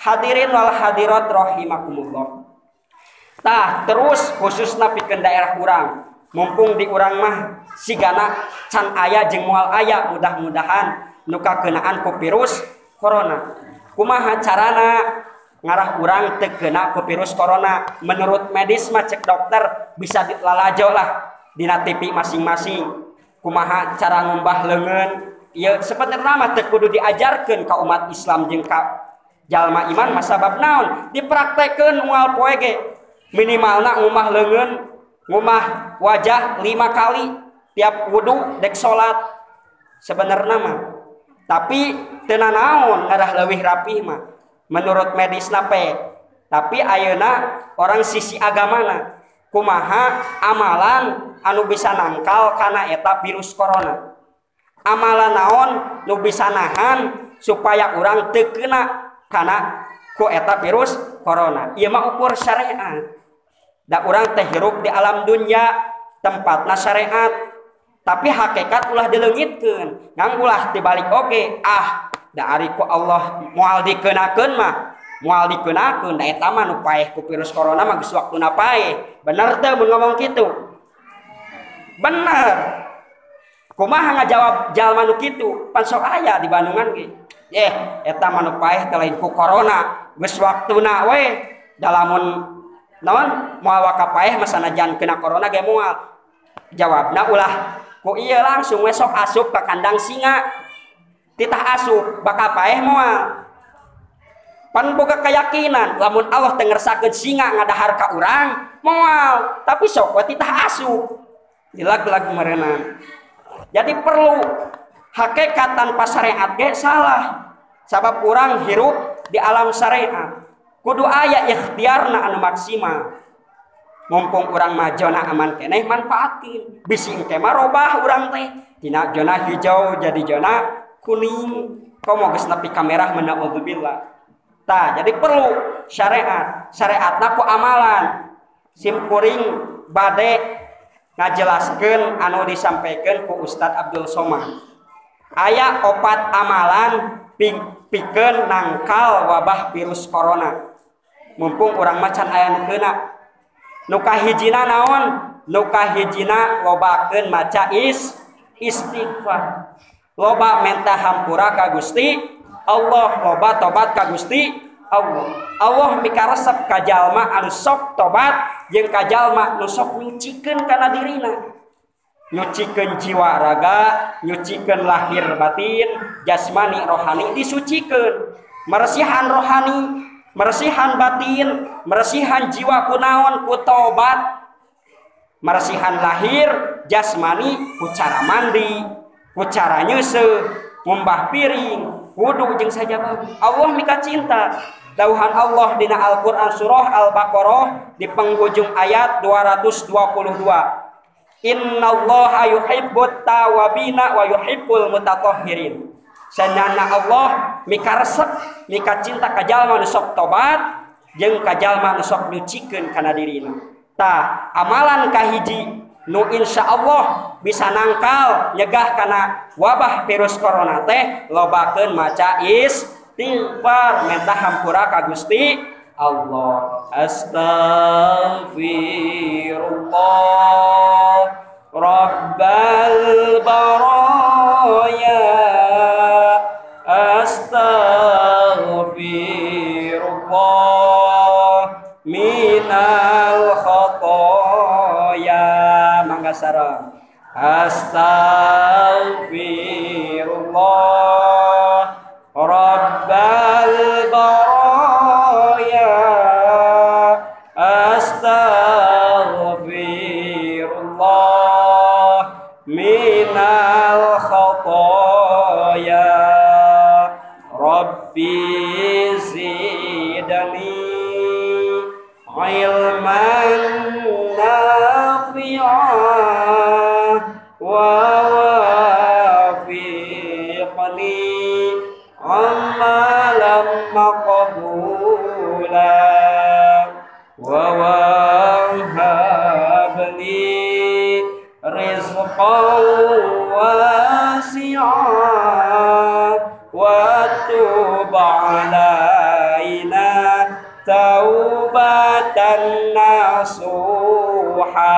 Hadirin wal hadirat rahimakumullah. Tah terus khususna pikeun daerah urang, mumpung di urang mah sigana can aya jeung moal aya, mudah-mudahan nu kakeunaan ku virus corona. Kumaha carana ngarah urang teu keuna ku virus corona? Menurut medis mah cek dokter bisa dilalajo lah dina TV masing-masing. Kumaha cara ngumbah leungeun? Ieu sebenarnya mah teu kudu diajarkeun ka umat Islam jeung ka jalma iman mah, sabab naon? Dipraktekeun unggal poe ge. Minimalna ngumah leungeun, ngumah wajah 5 kali tiap wudu dek salat sebenarnya mah. Tapi teu nanaon ngarah leuwih rapih mah menurut medisna pe. Tapi ayeuna orang sisi agamana kumaha amalan anu bisa nangkal kana eta virus corona? Amalan naon nu bisa nahan supaya urang teu kena kana ku eta virus corona? Ieu mah ukur syariat. Da urang teh hirup di alam dunya, tempatna syariat. Tapi hakikat ulah dileungitkeun, ngan ulah dibalik oge. Ah, da ari ku Allah moal dikeunakeun mah, moal dikeunakeun, da eta mah nu paeh ku virus corona mah geus waktuna paeh. Bener teu mun ngomong kitu? Bener. Kumaha ngajawab jalma nu kitu? Pan sok aya di Bandungan ge. Eta mah nu paeh teh lain ku corona, geus waktuna we. Da lamun naon moal waka paeh mah sanajan kena corona ge moal. Jawabna ulah ku ieu langsung we sok asup ka kandang singa. Titah asup bakal paeh moal. Pan boga keyakinan lamun Allah teu ngersakeun singa ngadahar ka urang moal, tapi sok we titah asup. Dilag-lag meureunan. Jadi perlu hakikat tanpa syariat ge salah. Sabab urang hirup di alam syariat. Kudu aya ikhtiarna anu maksimal. Mumpung urang mah zona aman keneh manfaatin. Bisi engke mah robah urang teh tina zona hijau jadi zona kuning. Komo geus nepi ka merah naudzubillah. Tah, jadi perlu syariat. Syariatna ku amalan. Sim kuring bade ngajelaskeun anu disampaikan ku Ustad Abdul Somad. Aya 4 amalan pikeun nangkal wabah virus corona. Mumpung urang mah can aya nu keuna. Nu kahijina naon? Nu kahijina lobakeun maca istighfar. Loba menta hampura ka Gusti Allah, loba tobat ka Gusti Allah. Allah mikaresep ka jalma anu sok tobat jeung ka jalma nu sok nyucikeun kana dirina. Nyucikeun jiwa raga, nyucikeun lahir batin, jasmani rohani disucikeun. Meresihan rohani, meresihan batin, meresihan jiwa kunaon ku tobat. Meresihan lahir jasmani ku cara mandi, ku cara nyeuseuh, ngumbah piring, wudu jeung sajaba. Allah mika cinta. Dawuhan Allah dina Al-Qur'an surah Al-Baqarah di penghujung ayat 222. Innallaha yuhibbut tawabina wa yuhibbul mutatahhirin. Sanana Allah mika resep, mika cinta ka jalma nu sok tobat jeung ka jalma nu sok nyucikeun kana dirina. Tah, amalan kahiji nu insyaallah bisa nangkal nyegah kana wabah virus corona teh lobakeun maca istighfar, menta hampura ka Gusti Allah. Astaghfirullah Rabbal baraya, astaghfirullah minal khotoya. Mangga sareng. Astaghfirullah Rabbal baraya, astaghfirullah minal khotoya, Rabbi zidni ilman nafi'a wa wafiqni amalan maqbula wa wahabli rizqan wasi'a wa tub alaina taubatan nasuha.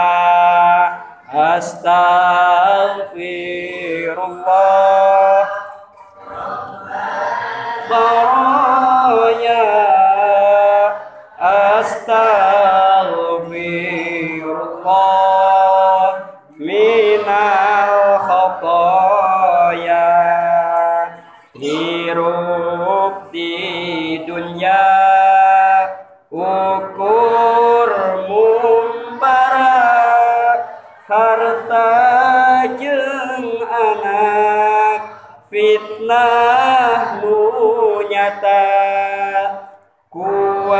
Astaghfirullah baraya. Astaghfirullah minal khotoya. Hirup di dunia ukur mumbara, harta jeung anak fitnah nu nyata. Kuatkeun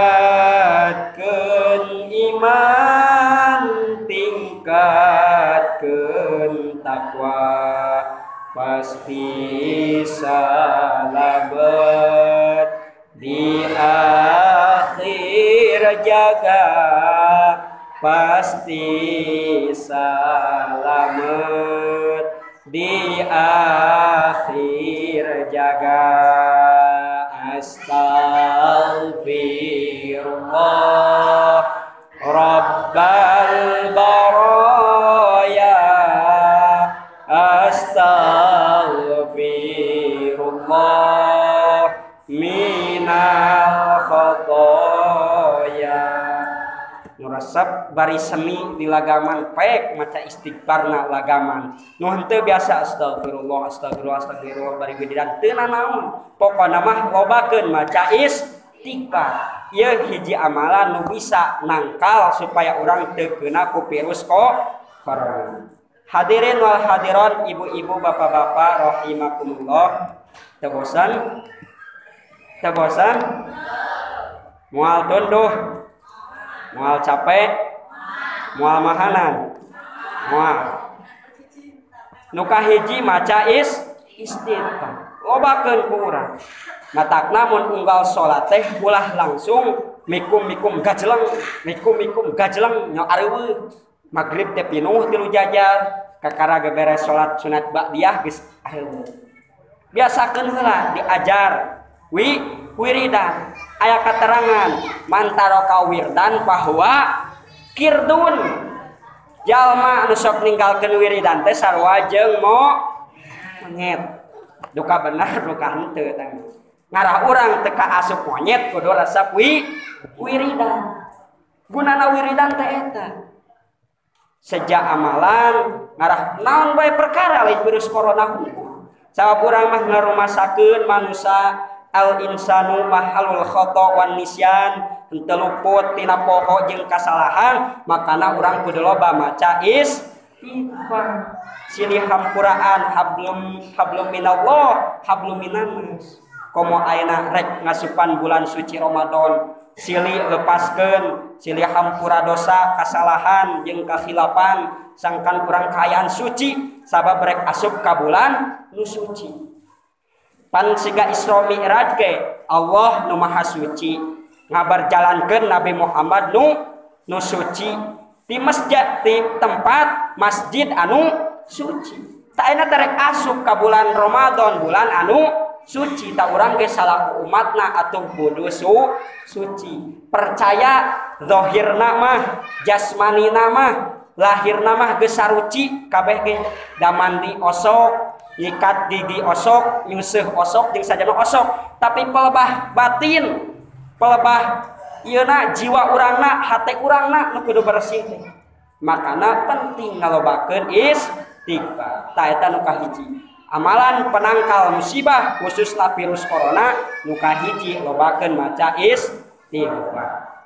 iman, tingkatkeun takwa, pasti salamet di akhir jaga, pasti salamet di akhir jaga. Astaghfirullah Rabbal baraya. Astaghfirullah minal khotoya. Resep bari semi di lagaman pek maca istighfarna lagaman nu henteu biasa astagfirullah astagfirullah astagfirullah bari wiridan teu nanaon. Pokona mah lobakeun maca istighfar. Ieu hiji amalan nu bisa nangkal supaya urang teu keuna ku virus corona. Hadirin wal hadirat, ibu-ibu, bapak-bapak rahimakumullah. Teu bosan? Teu bosan? Moal tunduh? Moal capek? Moal mahanan? Moal. Nu kahiji maca istighfar. Lobakeun ku urang. Matakna mun unggal salat teh ulah langsung mikum-mikum gajeleng, mikum-mikum gajeleng nya areuweuh. Magrib teh pinuh tilu jajar, kakara ge beres salat sunat ba'diyah geus areuweuh. Biasakeun heula diajar wiridan. Aya keterangan mantaroka wirdan bahwa kirdun, jalma anu sok ninggalkeun wiridan teh sarua jeung monyet. Duka bener duka henteu tah. Ngarah urang teu kaasup monyet kudu resep wiridan. Gunana wiridan teh eta. Sejak amalan ngarah naon bae perkara lain virus corona hungkul. Sabab urang mah ngarumasakeun manusa al insanu mahalul khata wan nisyan, henteu luput tina poho jeung kasalahan, makana urang kudu loba maca istighfar. Silih hampuraan hablum minallah hablum minannas. Komo ayeuna rek ngasupan bulan suci Ramadan, silih lepaskeun, silih hampura dosa kasalahan jeung kahilapan, sangkan urang kaayaan suci sabab rek asup ka bulan nu suci. Pan siga Isra Mi'raj ge Allah nu Maha Suci ngabarjalankeun Nabi Muhammad nu suci di masjid, di tempat masjid anu suci. Ta ayeuna teh rek asup ka bulan Ramadan, bulan anu suci, ta urang ge salaku umatna atuh kudu suci. Percaya zahirna mah, jasmanina mah, lahirna mah geus saruci kabeh ge, da mandi osok, nyikat gigi osok, nyuseuh osok, jeung sajana osok. Tapi pelebah batin, pelebah ieuna jiwa urangna, hate urangna nu kudu bersih teh. Makana penting ngalobakeun istighfar. Ta eta nu kahiji. Amalan penangkal musibah khususna virus corona nu kahiji lobakeun maca istighfar.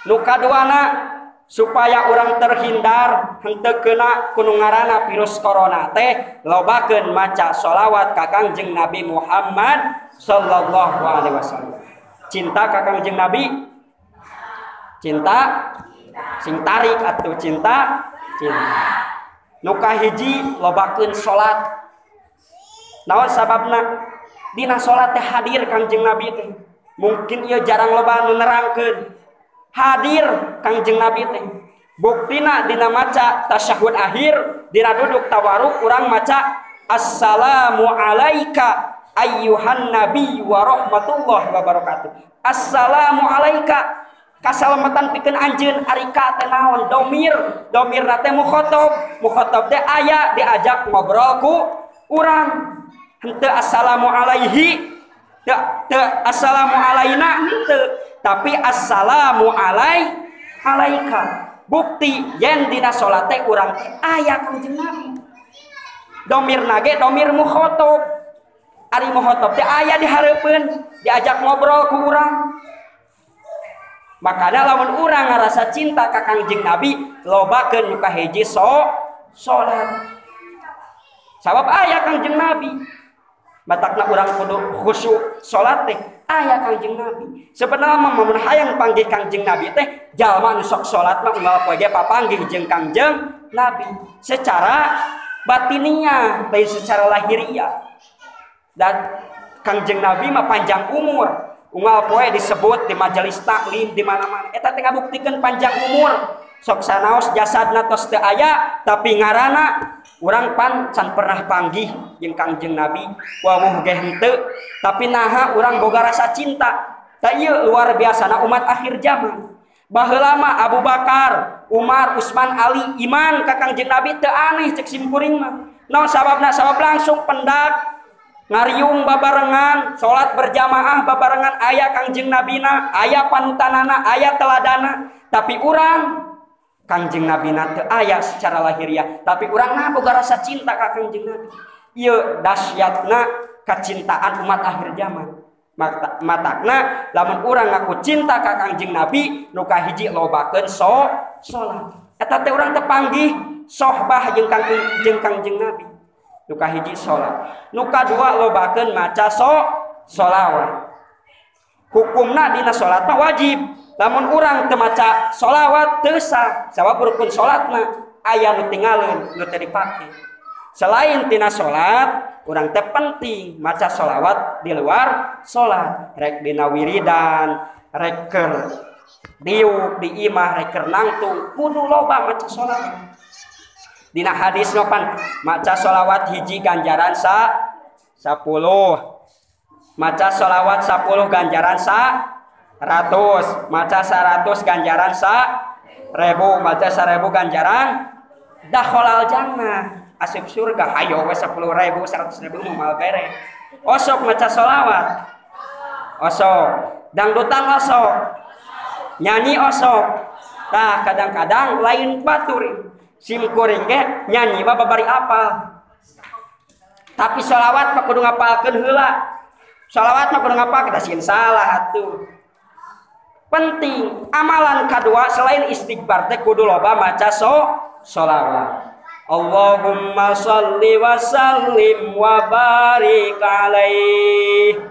Nu kaduana supaya orang terhindar henteu keuna ku nu ngaranna virus corona teh lobakeun maca sholawat ka Kangjeng Nabi Muhammad sallallahu alaihi wasallam. Cinta ka Kangjeng Nabi? Cinta? Sing tarik atuh cinta? Cinta. Nu kahiji lobakeun salat. Naon sababna? Dina salat teh hadir Kangjeng Nabi teh. Mungkin ieu jarang loba nu nerangkeun. Hadir Kangjeng Nabi teh. Buktina dina maca tasyahud akhir, dina duduk tawaruk urang maca assalamu alaika ayyuhan nabi wa rahmatullahi wa barakatuh. Assalamu alaika. Kasalamatan pikeun anjeun ari ka teh naon domir, domirna teh mukhotob, mukhotob teh aya diajak ngobrol ku urang. Henteu assalamu alaihi, teu assalamu alaina henteu, tapi assalamu alaika. Bukti yen dina salat teh urang teh aya Kangjeng Nabi. Domirna ge domir mukhotob. Ari mukhotob teh aya di hareupeun, diajak ngobrol ku urang. Makanya lamun urang ngarasa cinta ka Kangjeng Nabi, lobakeun nu kahiji salat. Sabab aya Kangjeng Nabi. Matakna urang kudu khusyuk salat teh aya Kangjeng Nabi. Sebenarnya mah mun hayang panggih Kangjeng Nabi teh jalma nu sok salat mah unggal poe ge papanggih jeung Kangjeng Nabi secara batiniah, lain secara lahiriah. Dan Kangjeng Nabi mah panjang umur. Unggal poe disebut di majelis taklim di mana-mana. Eta teh ngabuktikeun panjang umur. Sok sanaos jasadna tos teu aya, tapi ngaranna urang pan can pernah panggih jeung Kangjeng Nabi. Wawuh ge henteu, tapi naha urang boga rasa cinta. Tah ieu luar biasana umat akhir zaman. Baheula mah Abu Bakar, Umar, Utsman, Ali iman ka Kangjeng Nabi teu aneh cek simkuring mah. Naon sababna? Sabab langsung pendak ngariung babarengan, salat berjamaah babarengan aya Kangjeng Nabina, aya panutanana, aya teladana. Tapi urang Kangjeng Nabina teu aya secara lahiriah, tapi urang nah boga rasa cinta ka Kangjeng Nabi. Ieu dahsyatna kacintaan umat akhir zaman. Matakna lamun urang ngaku cinta ka Kangjeng Nabi, nu kahiji lobakeun salat. Eta teh urang teu panggih sohbah jeung Kangjeng Nabi. Nu kahiji salat, nu kadua lobakeun maca sholawat. Hukumna dina salat mah wajib. Lamun urang teu maca sholawat teu sah, sabab rukun salatna aya nu tinggalin, nu teu dipake. Selain tina salat, urang teh penting maca sholawat di luar salat, rek dina wiridan, rek keur diuk di imah, rek keur nangtung, kudu loba maca sholawat. Dina hadis nopan maca sholawat hiji ganjaran 10, maca sholawat 10 ganjaran 100, maca 100 ganjaran 1000, maca 1000 ganjaran dakhalal jannah, asup surga. Hayo we 10.000 100.000 moal bere. Osok maca sholawat, osok dangdutan, osok nyanyi, osok. Tah kadang-kadang lain batur simkuring ge nyanyi mah babari apal, tapi sholawat mah kudu ngapalkeun heula. Sholawat mah kudu ngapalkeun, sieun salah atuh. Penting amalan kadua selain istighfar teh kudu loba maca sholawat. Allahumma sholli wa sallim wa barik alaihi.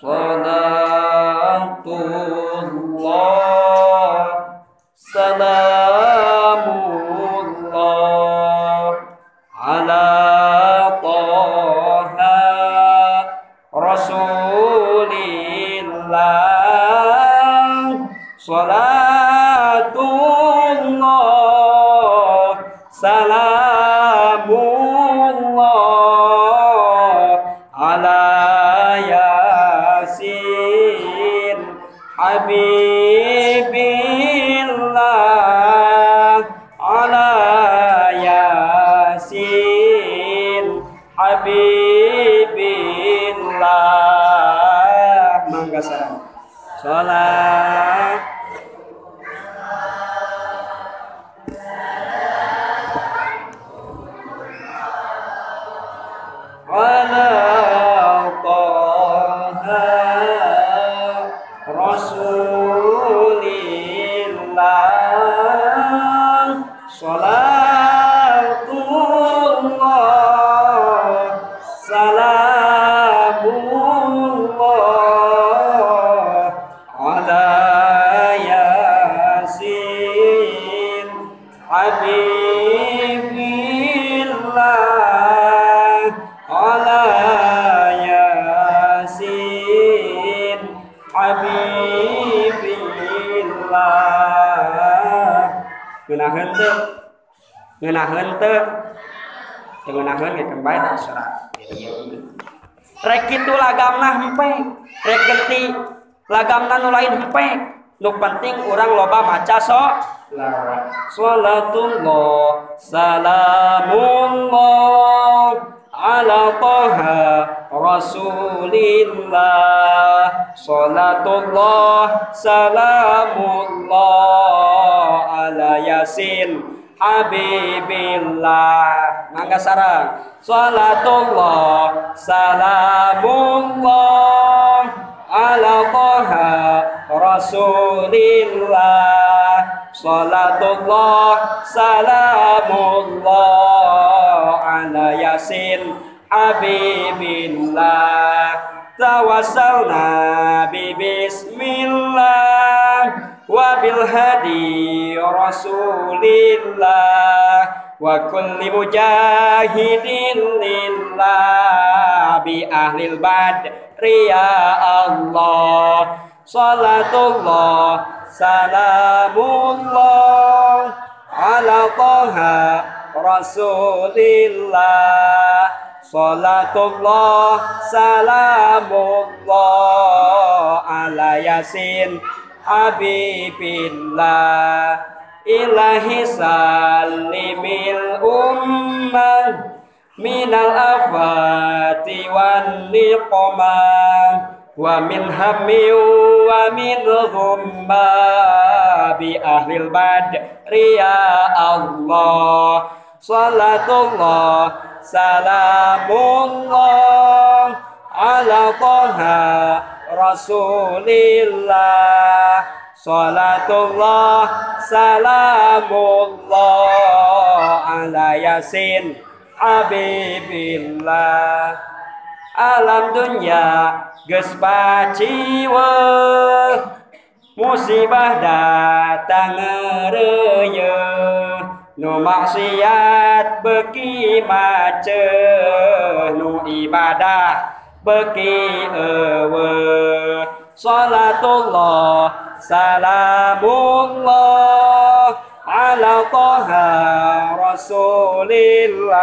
Salatullah salamullah ala Taha Rasulillah. Salatullah salamullah ala Yasin Habibillah, ala Yasin Habibillah. Mangga sareng salat. Ala Taha Rasulillah. Salatullah salamullah ala Yasin Habibillah, ala Yasin Habibillah. Ngeunaheun teu? Ngeunaheun teu? Teu ngeunaheun ge kembali da surat. Rek kitu lagamna hempek, rek genti lagamna nu lain hempek. Nu penting urang loba maca sholawat. Salatullah salamullah ala Taha Rasulillah. Salatullah salamullah ala Yasin Habibillah. Mangga sareng. Salatullah salamullah ala Taha Rasulillah. Salatullah salamullah ala Yasin Habibillah. Tawassalna bi bismillah wa bil hadi Rasulillah wa kulli mujahidin lillah bi ahlil badri ya Allah. Salatullah salamullah ala Taha Rasulillah. Salatullah salamullah ala Yasin Habibillah. Ilahi salimil ummah minal afati wan niqmah wa min hammi wa min dhumma bi ahlil badri ya Allah. Salatullah salamullah ala Taha Rasulillah. Salatullah salamullah ala Yasin Habibillah. Alam dunya geus paciweuh, musibah datang ngeureuyeung, nu maksiat beuki maceuh, nu ibadah beuki eueuh. Salatullah salamullah ala Taha Rasulillah.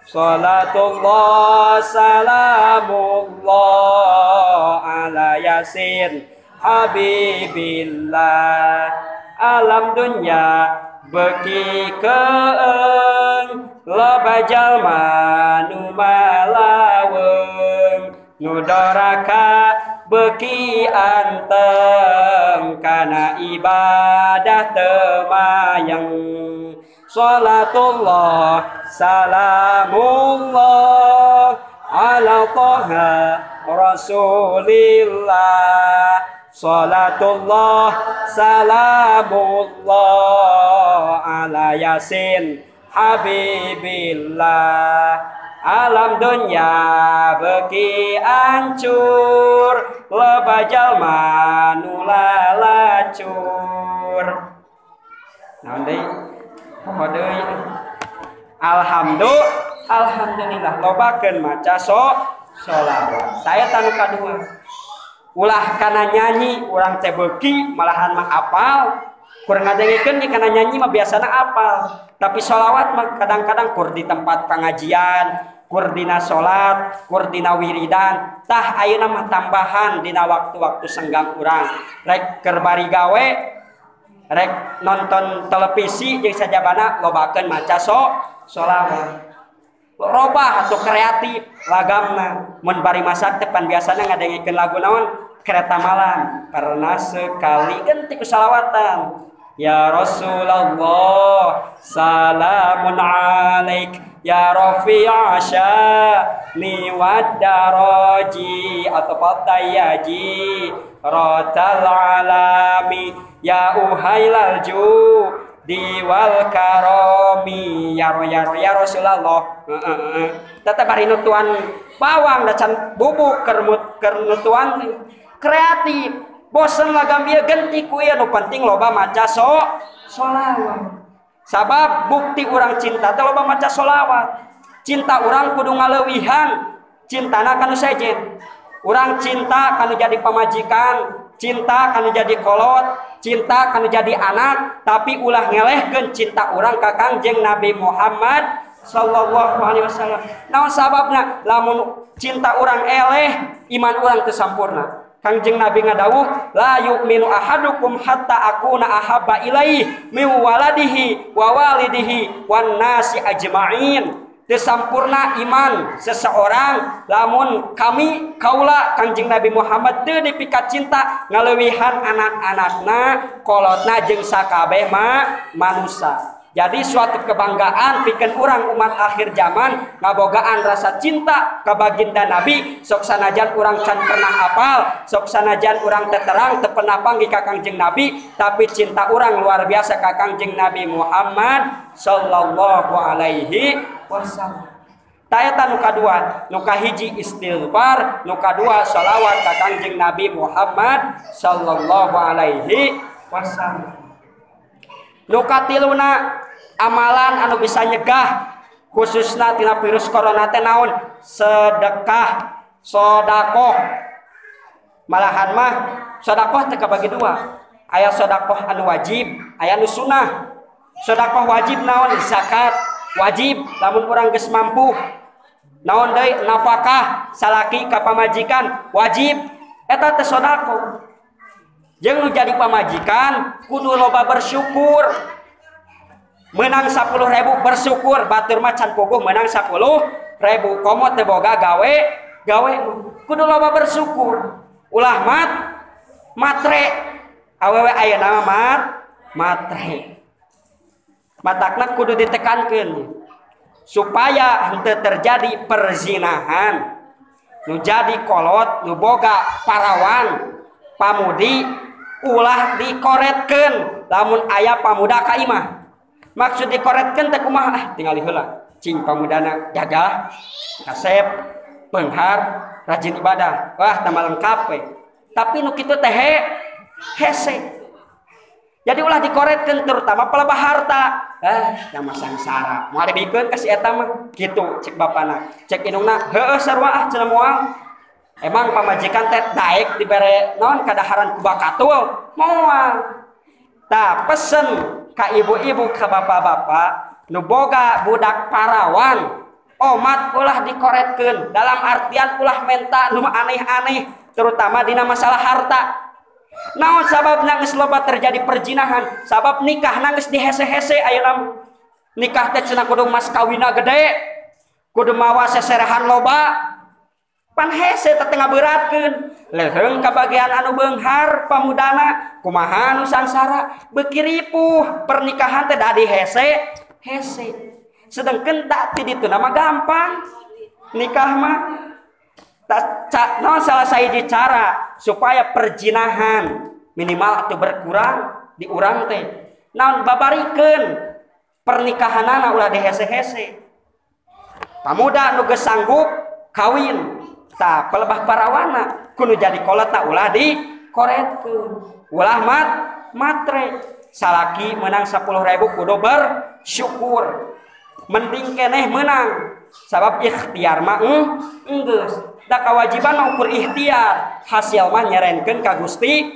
Salatullah salamullah ala Yasin Habibillah. Alam dunya beuki keung, loba jalma nu malaweung, nu doraka beuki anteng, kana ibadah teu mayeng. Salatullah salamullah ala Taha Rasulillah. Salatullah salamullah ala Yasin Habibillah. Alam dunya beuki ancur, loba jalma nu lalacur. Naon deui? Poho deui. Alhamdulillah lobakeun maca sholawat. Saya tanu kadua. Ulah kana nyanyi urang teh beuki malahan mah apal. Kur ngadengekeun ge kana nyanyi mah biasana apal. Tapi sholawat mah kadang-kadang kur di tempat pengajian, kur dina salat, kur dina wiridan. Tah ayeuna mah tambahan dina waktu-waktu senggang urang. Rek keur bari gawe, rek nonton televisi jeung sajabana lobakeun maca sholawat. Robah atau kreatif lagamna. Mun bari masak teh pan biasana ngadengekeun lagu naon? Kereta Malam. Pernah sekali ganti ku shalawatan. Ya Rasulullah salamun alaik ya rafi'a sya'ni wad daraji atau patayaji rotal alami ya uhailal judi wal karomi ya ya Rasulullah. Tetep bari nutuan bawang da can bubuk keur nutuan kreatif. Bosen lagam ieu genti ku ieu, nu penting loba maca sholawat. Sabab bukti urang cinta teh loba maca sholawat. Cinta urang kudu ngaleuwihan cintana kanu sejen. Urang cinta kanu jadi pamajikan, cinta kanu jadi kolot, cinta kanu jadi anak, tapi ulah ngelehkeun cinta urang ka Kangjeng Nabi Muhammad sallallahu alaihi wasallam. Naon sababna? Lamun Cinta urang eleh, iman urang teu sampurna. Kangjeng Nabi ngadawuh, la yu'minu ahadukum hatta akuna ahabba ilaihi min waladihi wa walidihi wan nasi ajma'in. Teu sampurna iman seseorang lamun kami kaula Kangjeng Nabi Muhammad teu dipikat cinta ngaleuwihan anak-anakna, kolotna jeung sakabeh manusa. Jadi suatu kebanggaan pikeun urang umat akhir zaman ngabogaan rasa cinta ka baginda Nabi, sok sanajan urang can pernah apal, sok sanajan urang teu terang teu pernah panggih ka Kangjeng Nabi, tapi cinta urang luar biasa ka Kangjeng Nabi Muhammad sallallahu alaihi wasallam. Ta eta nu kadua, nu kahiji istighfar, nu kadua shalawat ka Kangjeng Nabi Muhammad sallallahu alaihi wasallam. Nu katiluna amalan anu bisa nyegah khususna tina virus corona teh naon? Sedekah, sodakoh. Malahan mah sodakoh teh kabagi dua. Aya sodakoh anu wajib, aya anu sunah. Sodakoh wajib naon? Zakat wajib lamun urang geus mampu. Naon deui? Nafkah salaki ka pamajikan wajib, eta teh sodakoh. Jeung nu jadi pamajikan kudu loba bersyukur. Menang 10.000 bersyukur, batur mah can puguh menang 10.000, komo teu boga gawe, gawe kudu loba bersyukur. Ulah matre. Awewe ayeuna mah matre. Matakna kudu ditekankeun supaya henteu terjadi perzinahan. Nu jadi kolot, nu boga parawan, pamudi ulah dikoretkeun lamun aya pamuda ka imah. Maksud dikoretkeun teh kumaha? Ah, tingali heula. Cing pamudana gagah, kasep, beunghar, rajin ibadah. Wah, tambah lengkap we. Tapi nu kitu teh hese. Jadi ulah dikoretkeun terutama pelebah harta. Ah, yang mah sangsara. Moal dibikeun ka si eta mah. Kitu cek bapana. Cek indungna, heueuh sarua ah cenah moal. Emang pamajikan teh daek dibere naon kadaharan ku bakatul? Moal. Tah pesen ka ibu-ibu ka bapak-bapak nu boga budak parawan, omat ulah dikoretkeun, dalam artian ulah menta nu aneh-aneh terutama dina masalah harta. Naon sababna geus loba terjadi perzinahan? Sabab nikahna geus dihese-hese ayeuna. Nikah teh cenah kudu mas kawina gede, kudu mawa seserehan loba. Pan hese teh tengah beratkeun. Leuheung kabagian anu beunghar pamudana, kumaha anu sangsara, beuki ripuh pernikahan teh da dihese hese. Sedengkeun da ti ditu mah gampang nikah mah. Naon salah sahiji cara supaya perzinahan minimal atau berkurang di urang teh. Naon babarikeun pernikahanana ulah dihese-hese. Pamuda nu geus sanggup kawin, tah pelebah parawana kudu jadi kolotna ulah dikoretkeun. Ulah matre. Salaki menang 10.000 kudu bersyukur. Mending keneh menang sabab ikhtiar mah enggeus. Da kewajiban mah ukur ikhtiar, hasil mah nyerenkeun ka Gusti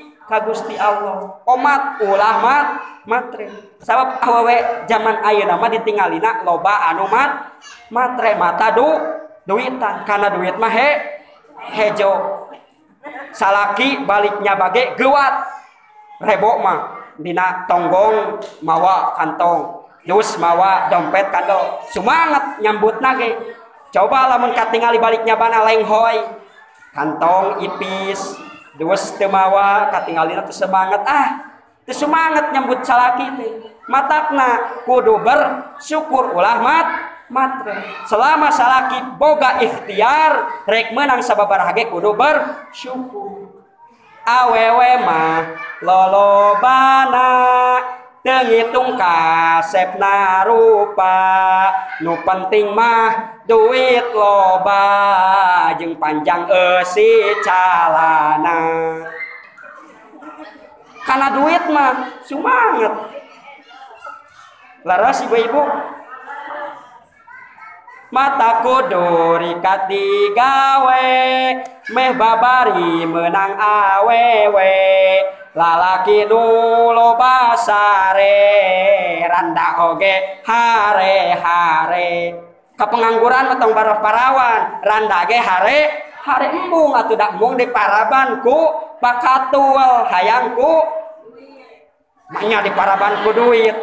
Allah. Omat ulah matre. Sabab awewe zaman ayeuna mah ditingalina loba anu matre mata duitan, karena duit mah hejo. Salaki baliknya bage geuwat. Rebo mah dina tonggong mawa kantong, dus mawa dompet kando. Sumangat nyambutna ge. Coba lamun katingali baliknya bana lenghoy, kantong ipis, dus teu mawa, katingalina teu semangat. Ah, teu semangat nyambut salaki teh. Matakna kudu bersyukur ulah matre. Selama salaki boga ikhtiar rek menang sababaraha ge kudu bersyukur. Awewe mah lolobana teu ngitung kasepna rupa, nu penting mah duit loba jeung panjang eusi calana. Kana duit mah sumanget. Laras ibu-ibu. Mata kudu rikat digawe, meh babari menang awewe. Lalaki nu loba sare, randa oge hare-hare. Ka pengangguran mah tong baroh parawan, randa ge hare hare embung atuh da embung di paraban ku bakatul hayang ku manya di paraban ku duit.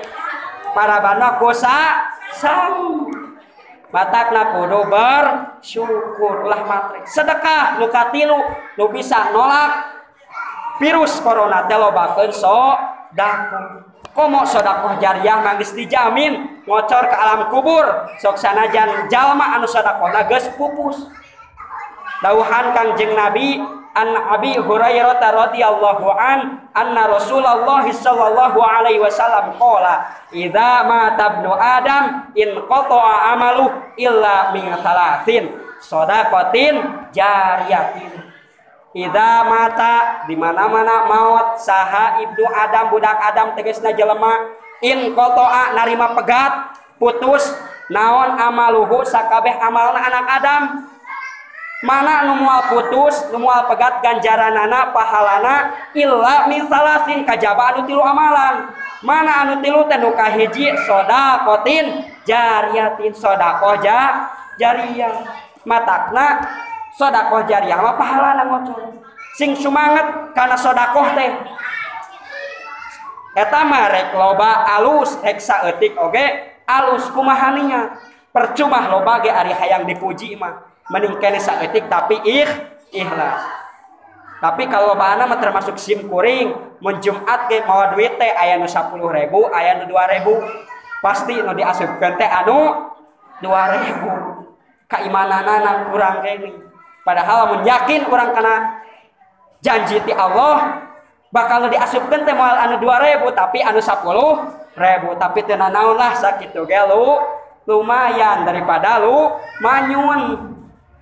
Parabanna ku sang. Matakna kudu bersyukur ulah matre. Sedekah nu katilu nu bisa nolak virus corona teh lobakeun sedekah. Komo sedekah jariah mah geus dijamin ngocor ke alam kubur sok sanajan jalma anu sedekahna geus pupus. Dawuhan Kangjeng Nabi an Abi Hurairah radhiyallahu an anna Rasulullah sallallahu alaihi wasallam qala idza mata ibnu adam in qata'a amaluh illa min thalathin shadaqatin jariyatin. Idza mata di mana-mana maut saha ibnu adam budak adam tegasna jelema in qata'a narima pegat putus naon amaluhu sakabeh amalna anak adam. Mana nu moal putus, nu moal pegat ganjaranana pahalana illa min salasin kajaba anu tilu amalan. Mana anu tilu teh nu kahiji sedaqatin jariyatin sedaqah jariyah. Matakna sedaqah jariyah mah pahalana ngocor. Sing sumanget kana sedaqah teh. Eta mah rek loba alus rek saeutik oge alus kumaha niat. Percuma loba ge ari hayang dipuji mah. Mending kene saeutik tapi ikhlas. Tapi kalau baana mah termasuk sim kuring, mun Jumat ge mawa duit teh aya nu 10.000, aya nu 2.000. Pasti nu diasupkeun teh anu 2.000. Kaimananana kurang kene. Padahal mun yakin urang kana janji ti Allah bakal diasupkeun teh moal anu 2.000 tapi anu 10.000, tapi teu nanaon lah sakitu ge lu lumayan daripada lu manyun.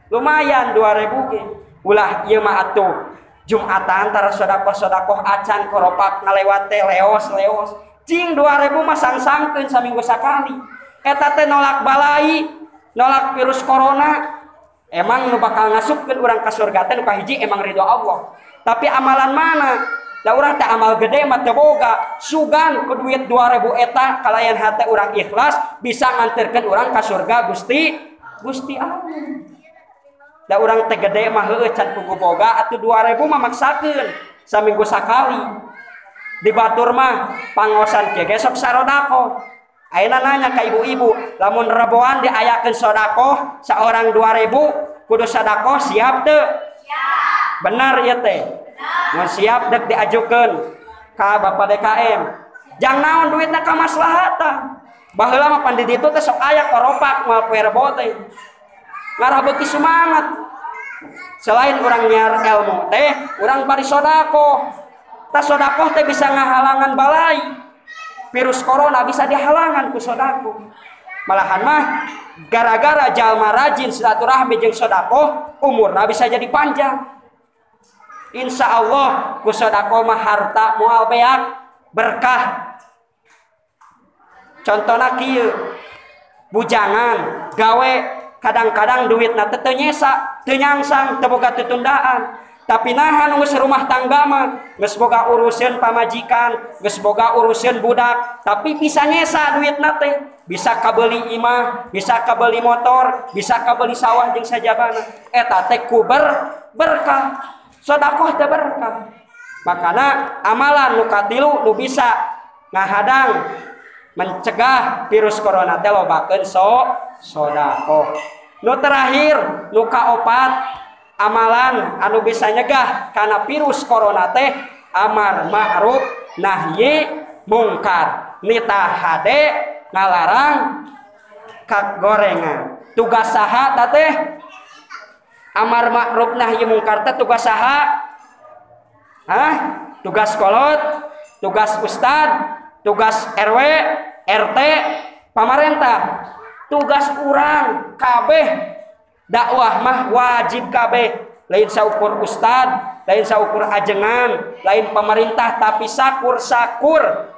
Lumayan 2.000 ge. Ulah ieu mah atuh Jumatan tara sedekah-sedekah acan koropak ngalewat teh leos-leos. Cing 2.000 mah sangsangkeun saminggu sakali. Eta teh nolak balai, nolak virus corona. Emang nu bakal ngasupkeun urang ka surga teh nu kahiji emang ridho Allah. Tapi amalan mana? Da urang teh amal gede mah teu boga. Sugan ku duit 2.000 eta kalayan hate urang ikhlas bisa nganterkeun urang ka surga Gusti Gusti Allah. Da urang teh gede mah heueuh can pugu boga atuh 2.000 mah maksakeun saminggu sakali. Di batur mah pangosan kieu ge sok sarodako. Ayeuna nanya ka ibu-ibu, lamun reboan diayakeun sedekah saorang 2.000 kudu sedekah siap teu? Siap. Benar ieu teh. Mun siap dek diajukeun ka Bapak DKM. Jang naon duitna ka maslahatan. Baheula mah pan di ditu teh sok aya koropak moal poe rebo teh. Ngarah beuki semangat. Selain urang nyiar ilmu teh, urang bari sedekah. Tah sedekah teh bisa ngahalangan balai. Virus corona bisa dihalangan ku sedekah. Malahan mah gara-gara jalma rajin silaturahmi jeung sedekah, umurna bisa jadi panjang. Insya Allah ku sedekah mah harta moal beak berkah. Contohna kieu, bujangan gawe kadang-kadang duitna teh teu nyesa, teu nyangsang, teu boga tutundaan. Tapi nahan geus rumah tangga mah, geus boga urusan pamajikan, geus boga urusan budak, tapi bisa nyesa duitna teh, bisa kabeli imah, bisa kabeli motor, bisa kabeli sawah jeung sajabana. Eta teh ku berkah. Sedekah teh berkah. Makana amalan nu katilu nu bisa ngahadang mencegah virus corona teh lobakeun sedekah. Nu terakhir nu kaopat amalan anu bisa nyegah kana virus corona teh amar ma'ruf nahyi mungkar. Nita hade ngalarang kagorengan. Tugas saha teh? Amar ma'ruf nahyi mungkar teh tugas saha? Hah? Tugas kolot, tugas ustad, tugas RW, RT, pamarentah. Tugas urang kabeh dakwah mah wajib kabeh, lain saukur ustad, lain saukur ajengan, lain pemerintah, tapi sakur-sakur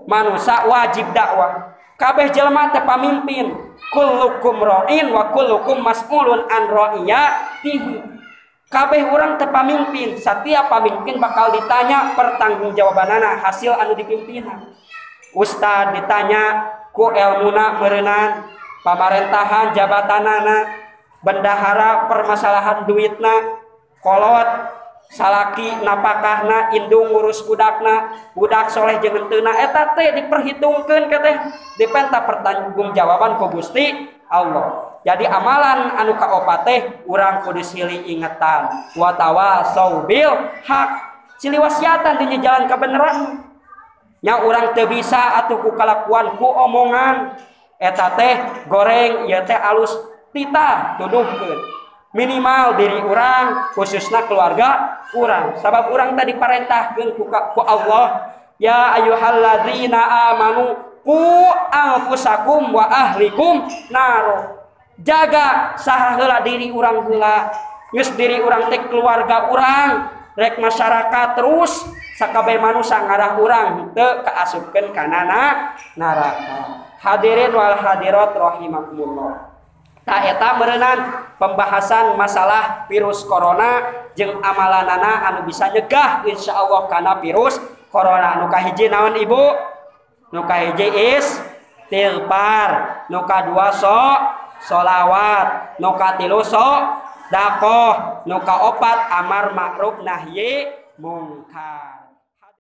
manusia wajib dakwah. Kabeh jelema teh pamimpin, kullukum ra'in wa kullukum mas'ulun an ra'iyatihi. Kabeh urang teh pamimpin, setiap pamimpin bakal ditanya pertanggungjawabanana hasil anu dipimpinan. Ustad ditanya ku elmuna meureunan, Pamarentahan jabatanana, bendahara permasalahan duitna, kolot salaki napakahna, indung ngurus budakna, budak soleh jeung henteuna, eta teh diperhitungkeun ke teh, dipenta pertanggungjawaban ku Gusti Allah. Jadi amalan anu kaopat teh urang kudu silih ingetan, wa tawasau bil haq, silih wasiatan dina jalan kebenaran. Nya urang teu bisa atuh ku kalakuan ku omongan eta teh goreng ieu teh alus titah tuduhkeun. Minimal diri urang khususna keluarga urang, sabab urang tadi parentahkeun ku Allah, ya ayyuhalladzina amanu qu anfusakum wa ahlikum naro. Jaga saha heula diri urang heula, geus diri urang teh keluarga urang, rek masyarakat terus sakabeh manusia ngarah urang teu kaasupkeun kana neraka. Hadirin wal hadirat rahimakumullah. Tah eta meureunan pembahasan masalah virus corona jeung amalanana anu bisa nyegah insyaallah kana virus corona. Nu kahiji naon ibu? Nu kahiji istighfar, nu kadua sholawat, nu katilu sedekah, nu kaopat amar ma'ruf nahyi mungkar.